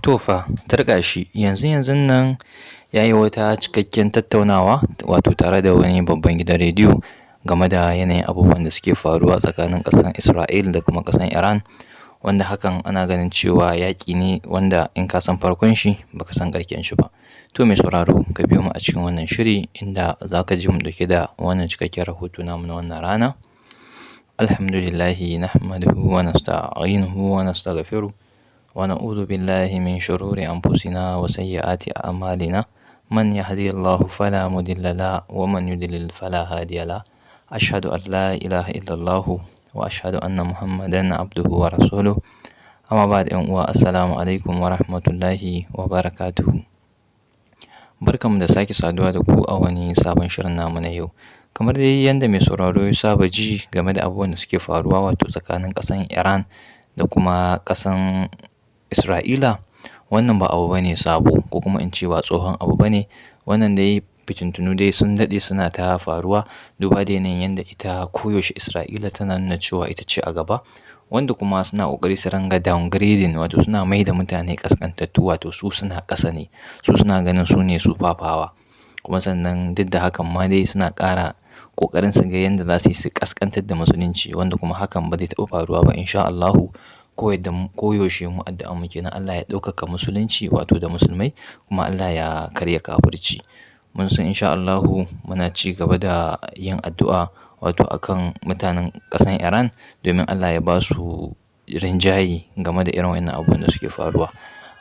To fa, tarƙa shi yanzu yanzun nan ya yi wata cikakken tattaunawa wato tare da wani babban gidan rediyo game da yanayin abubuwan da suke faruwa tsakanin ƙasar Isra'il da kuma ƙasar Iran, wanda hakan ana ganin cewa yaƙi ne wanda in ka san farkon shi baka san ƙarshen shi ba. To mai sauraro, ka biyo mu a cikin wannan shiri inda za ka ji mu ɗauke da wannan cikakken rahoto namu na wannan rana. Alhamdulillahi nahmaduhu wa nasta'inuhu wa nastaghfiruh wa na'udhu billahi min shururi anfusina wa sayyiati a'malina. Man yahdihillahu fala mudilla la wa man yudlil fala hadiya la. Ashhadu an la ilaha illallah wa ashhadu anna Muhammadan abduhu wa rasuluh. Amma ba'd, 'yan uwa, assalamu alaikum wa rahmatullahi wa barakatuhu. Barkanmu da sake saduwa da ku a wani sabon shirin namu na yau. Kamar dai yadda mai sauraro ya saba ji game da abubuwan da suke faruwa wato tsakanin ƙasan Iran da kuma ƙasan Isra'ila, wannan ba abu bane sabo, ko kuma in ce ba tsohon abu bane. Wannan dai fitintunu dai sun daɗe suna ta faruwa, duba da yanayin yadda ita koyaushe Isra'ila tana nuna cewa ita ce a gaba, wanda kuma suna ƙoƙari su ringa downgrading, wato suna mai da mutane ƙasƙantattu, wato su suna ƙasa ne, su suna ganin su ne super power. Kuma sannan duk da hakan ma dai suna ƙara ƙoƙarin su ga yadda za su yi su ƙasƙantar da musulunci, wanda kuma hakan ba zai taɓa faruwa ba insha Allahu. Ko yadda koyaushe mu addu'an mu kenan, Allah ya ɗaukaka musulunci wato da musulmai, kuma Allah ya karya kafirci. Mun san insha Allahu muna ci gaba da yin addu'a wato akan mutanen ƙasan Iran domin Allah ya ba su rinjaye game da irin wannan abubuwan da suke faruwa.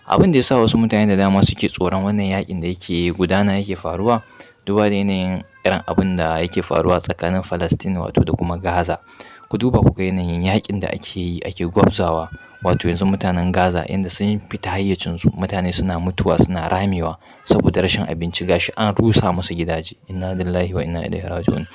Abin da ya sa wasu mutane da dama suke tsoron wannan yaƙin da yake gudana, yake faruwa, duba da yanayin irin abin da yake faruwa tsakanin Falastin wato da kuma Gaza. Ku duba ku ga yanayin yaƙin da ake yi, ake gwabzawa, wato yanzu mutanen Gaza inda sun fita hayyacinsu, mutane suna mutuwa, suna ramewa saboda rashin abinci, gashi an rusa musu gidaje. Inna lillahi wa inna ilaihi raji'un.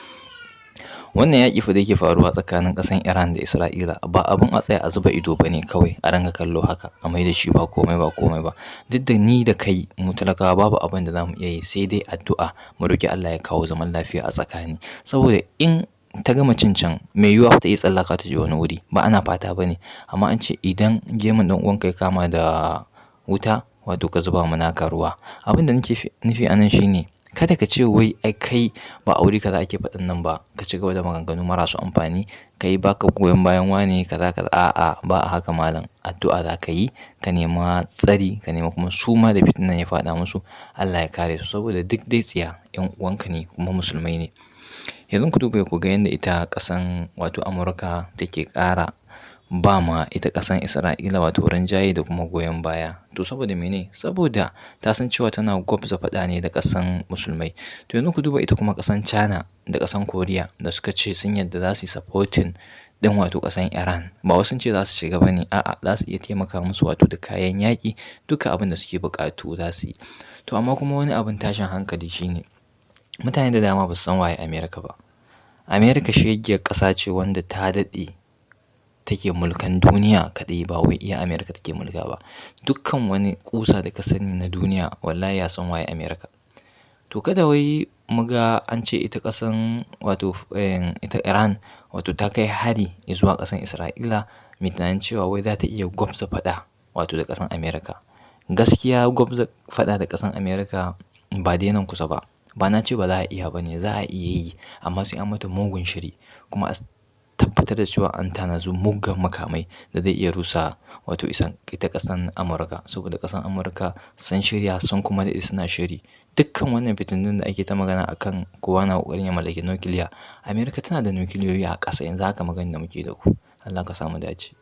Wannan yaƙi fa da yake faruwa tsakanin ƙasar Iran da Isra'ila ba abun a tsaya a zuba ido ba ne kawai a ringa kallo haka a mai da shi ba komai ba komai ba. Duk da ni da kai mu talakawa babu abin da za mu iya yi sai dai addu'a, mu roƙi Allah ya kawo zaman lafiya a tsakani. Saboda in ta gama cin can, mai yiwuwa ta iya tsallaka ta je wani wuri, ba ana fata ba ne. Amma an ce idan gemun ɗan uwanka ya kama da wuta, wato ka zuba ma naka ruwa. Abin da nake nufi a nan shine kada ka ce wai ai kai ba a wuri kaza ake faɗin nan ba, ka ci gaba da maganganu marasu amfani, kai baka goyon bayan wane kaza kaza. A'a, ba a haka malam. Addu'a za ka yi, ka nema tsari, ka nema kuma su ma da fitinan ya faɗa musu Allah ya kare su, saboda duk dai tsiya 'yan uwanka ne kuma musulmai ne. Yanzu ku duba ku ga yadda ita ƙasan wato Amurka take ƙara ba ma ita ƙasan Isra'ila wato rinjaye da kuma goyon baya. To saboda mene? Saboda ta san cewa tana gwabza faɗa ne da ƙasan musulmai. To yanzu ku duba ita kuma ƙasan China da ƙasan Koriya da suka ce sun yadda za su yi supporting ɗin wato ƙasan Iran. Ba wai sun ce za su shiga ba ne, a'a, za su iya taimaka musu wato da kayan yaƙi, duka abin da suke buƙatu za su yi. To amma kuma wani abin tashin hankali shine mutane da dama ba su san waye Amerika ba. Amerika shegiyar ƙasa ce wanda ta daɗe take mulkan duniya kaɗai, ba wai iya Amerika take mulka ba. Dukkan wani ƙusa da ka sani na duniya wallahi ya san waye Amerika. To kada wai mu ga an ce ita ƙasan wato ita Iran wato ta kai hari zuwa ƙasan Isra'ila, mai tunanin cewa wai za ta iya gwabza faɗa wato da ƙasan Amerika. Gaskiya gwabza faɗa da ƙasan Amerika ba dai nan kusa ba. Ba na ce ba za a iya ba ne, za a iya yi, amma sai an mata mugun shiri kuma a tabbatar da cewa an tanaji muggan makamai da zai iya rusa wato isan ita ƙasan Amurka. Saboda ƙasan Amurka sun shirya, sun kuma daɗe suna shiri. Dukkan wannan fitintunun da ake ta magana a kan kowa na ƙoƙarin ya mallaki nukiliya, Amerika tana da nukiliyoyi a ƙasa yanzu haka maganan da muke da ku. Allah ka sa mu dace.